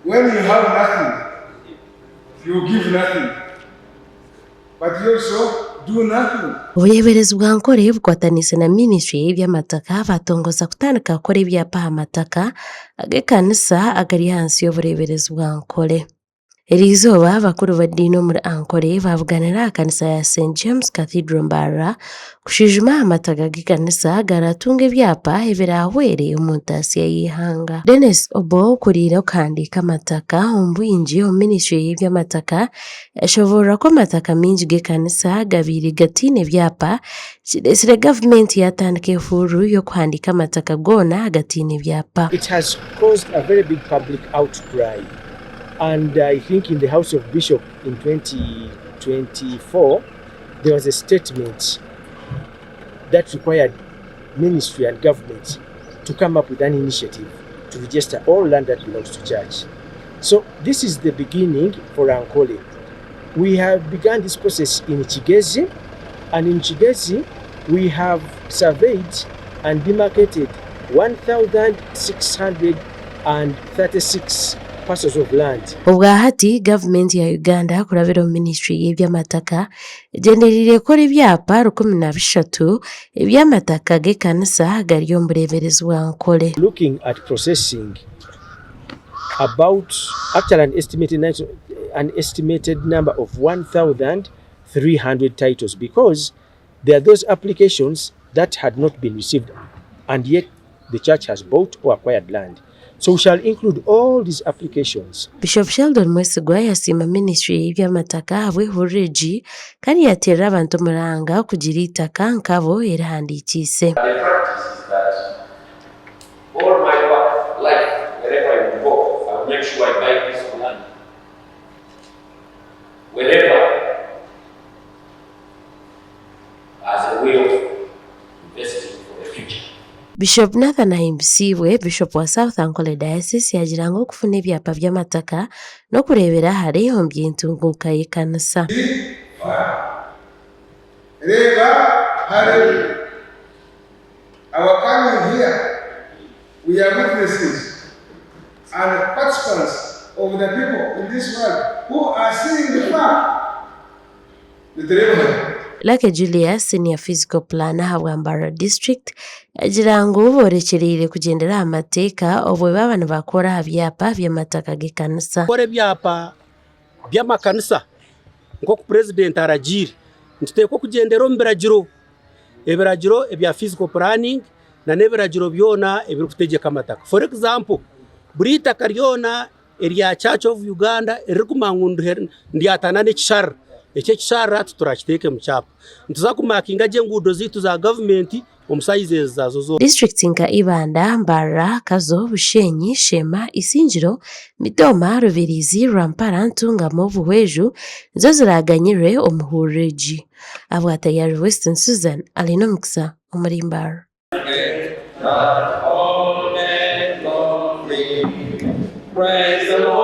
When you have nothing, you give nothing, but you also do nothing. Obureeberezi bwa Ankole bukwataniise na minisiture y'eby'amataka batongoza kutandika kukora ebyapa aha mataka ag'ekanisa agari ahansi y'obureeberezi bwa Ankole. Eriizooba abakuru b'ediini omuri Ankole baabuganira aha kanisa ya St James Cathedral Mbarara kushwijuma aha mataka g'ekanisa agaratunga ebyapa ebiraahwere omu ntaasya y'eihanga. Denis Obo okuriire okuhandiika amataka omu bwingi omu minisiture y'eby'amataka yashoboorora ku amataka maingi g'ekanisa gabaire gataine byapa kireetsire gavumenti yaatandika ehuuru y'okuhandiika amataka goona agataine byapa. It has caused a very big public outcry and I think in the house of bishop in 2024 there was a statement that required ministry and government to come up with an initiative to register all land that belongs to church. So this is the beginning for Ankole. We have begun this process in Kigezi and in Kigezi we have surveyed and demarcated 1,636 parcels of land. Obwahati, gavumenti ya Uganda kurabira omu minisiture y'eby'amataka egyendereire kukora ebyapa 13 eby'amataka g'ekanisa agari omu bureeberezi bwa Ankole. Looking at processing about actually an estimated, an estimated number of 1,300 titles because there are those applications that had not been received and yet the church has bought or acquired land. So we shall include all these applications. Bishop Sheldon Mwesigwa yasiima minisiture y'eby'amataka ahabw'ehururu egi kandi yateerera abantu omuranga kugira eitaka nkabo erihandiikiise. The practice is that all my work, life, wherever I will go, I will make sure I buy a piece of land. Wherever, as a way of investing for the future. Bishop Nathan Ahimbisibwe, Bishop wa South Ankole Diocese yaagira ngu okufuna ebyapa by'amataka n'okureebera hare omu by'entunguuka y'ekanisa. Reeba hare. Our coming here, we are witnesses and participants of the people in this world who are seeing the far. Nitureeba hare. Lucky Julius, Senior Physical Planner ahabwa Mbarara District yaagira ngu boorekyereire kugyendera aha mateeka obwo baaba nibakora aha byapa by'amataka g'ekanisa. Kukora ebyapa by'amakanisa nk'oku Purezidenti aragiire, nituteekwa kugyendera omu biragiro. Ebiragiro ebya physical planning na n'ebiragiro byona ebirikutegyeka amataka. For example, buri itaka ryona erya Church of Uganda eririkumanya ngu niryataana n'ekisharara, ekyo ekisharara titurakiteeke mu kyapa. Nituza kumakinga gye enguudo zaitu za gavumenti omu sizes zaazo zoona. Disiturikiti nka Ibanda, Mbarara, Kazo, Bushenyi, Sheema, Isingiro, Mitooma, Rubirizi, Rwampara, Ntungamo, Buhweju nizo ziraaganyirwe omu hururu egi. Abwatayari Weston Susan Alinomukisa omuri Mbarara. Praise the Lord.